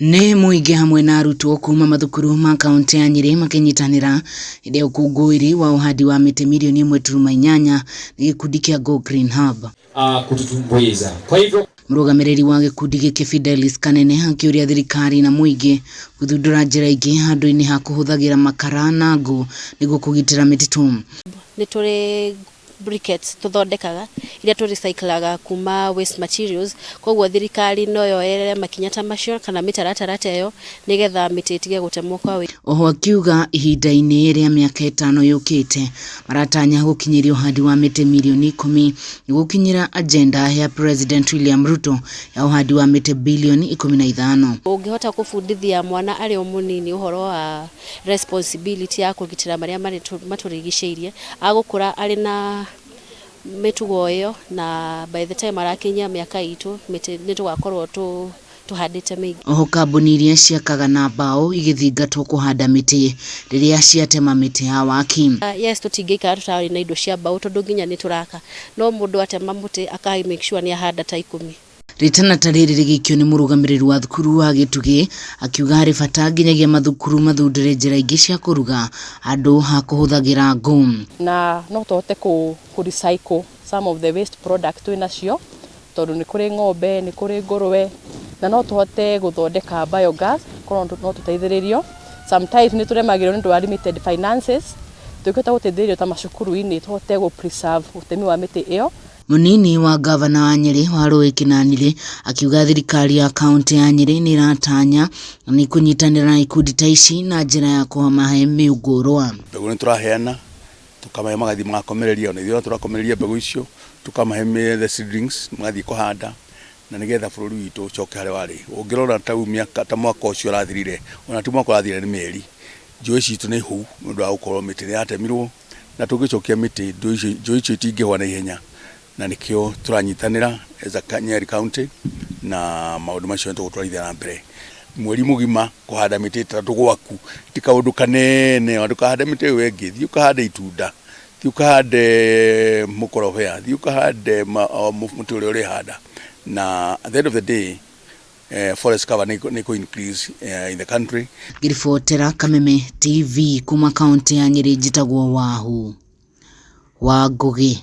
Nĩ mũingĩ hamwe na arutwo kuma mathukuru ma kaunti ya Nyĩrĩ makĩnyitanĩra hĩndĩ ya ũkũngũĩri wa ũhandi wa mĩtĩ mirioni 1.8 nĩ gĩkundi kĩa Go Green Hub. Kututumbuiza. Kwa hivyo Mũrũgamĩrĩri wa gĩkundi gĩkĩ Fidelis Kanene akĩũria thirikari na mũingĩ gũthundũra njĩra ingĩ handũ-inĩ ha kũhũthagĩra makara na ngũ nĩguo kũgitĩra mĩtitũ. Nĩ tũrĩ briquettes tũthondekaga iria tũ recyclaga kuma waste materials, koguo thirikari no yoerere makinya ta macio kana mĩtaratara ta ĩyo nĩgetha mĩtĩ ĩtige gũtemwo kwa ũingĩ. Oho akiuga ihinda-inĩ rĩa mĩaka 5 yũkĩte maratanya gũkinyĩria ũhandi wa mĩtĩ mirioni 10 nĩguo gũkinyĩra agenda ya President William Ruto ya ũhandi wa mĩtĩ bilioni 15. Ũngĩhota kũbundithia mwana arĩ o mũnini ũhoro wa responsibility ya kũgitĩra marĩa matũrigicĩirie, agũkũra arĩ na mĩtugo ĩyo, na by the time arakinyia mĩaka itũ mĩtĩ nĩ tũgakorwo tũhandĩte mĩingĩ. Oho kambuni iria ciakaga na mbaũ igĩthingatwo kũhanda mĩtĩ rĩrĩa ciatema mĩtĩ ya waki. Yes, tũtingĩikara tũtarĩ na indo cia mbaũ tondũ nginya nĩ tũraka, no mũndũ atema mũtĩ aka make sure nĩ ahanda ta 10. Rĩtana ta rĩrĩ rĩgĩikio nĩ mũrũgamĩrĩri wa thukuru wa Gĩtugĩ akiuga harĩ bata nginyagia mathukuru mathundũre njĩra ingĩ cia kũruga handũ ha kũhũthagĩra ngũ. Na no tũhote kũ recycle some of the waste product twĩ nacio tondũ nĩ kũrĩ ng'ombe, nĩ kũrĩ ngũrwe, na no tũhote gũthondeka biogas, korwo no tũteithĩrĩrio. Sometimes nĩ tũremagĩrwo nĩ ũndũ wa limited finances, tũngĩhota gũteithĩrĩrio ta macukuru-inĩ tũhote gũ preserve ũtemi wa mĩtĩ ĩyo. Mũnini wa ngavana wa Nyĩrĩ Warũĩ Kĩnanire akiuga thirikari ya kaunti ya Nyĩrĩ nĩ ĩratanya nĩ kũnyitanĩra na ikundi ta ici na njĩra ya kũmahe mĩũngũrwa. Mbegũ nĩ tũraheana, tũkamahe magathiĩ magakomereria, ona ithuĩ tũrakomereria mbegũ icio, tũkamahe the seedlings magathiĩ kũhanda, na nĩgetha bũrũri witũ ũcoke harĩa warĩ. Ũngĩrora ta rĩu mĩaka ta mwaka ũcio ũrathirire, ona ti mwaka ũrathirire nĩ mĩeri, njũĩ citũ nĩ hũu nĩ ũndũ wa gũkorwo mĩtĩ nĩ yatemirwo, na tũngĩcokia mĩtĩ njũĩ icio itingĩhũa na ihenya, na nĩkĩo tũranyitanĩra as a Nyeri County na maũndũ macio nĩ tũgũtwarithia na mbere. Mweri mũgima kũhanda mĩtĩ 3 gwaku ti kaũndũ kanene, ona ndũkahande mĩtĩ ĩyo ĩngĩ, thiĩ ũkahande itunda, thiĩ ũkahande mũkorobea, thiĩ ũkahande mũtĩ ũrĩa ũrĩhanda, na at the end of the day forest cover nĩ kũ increase in the country. Ngĩribotera Kameme TV kuma kaunti ya Nyĩrĩ, njĩtagwo Wahu wa Ngũgĩ.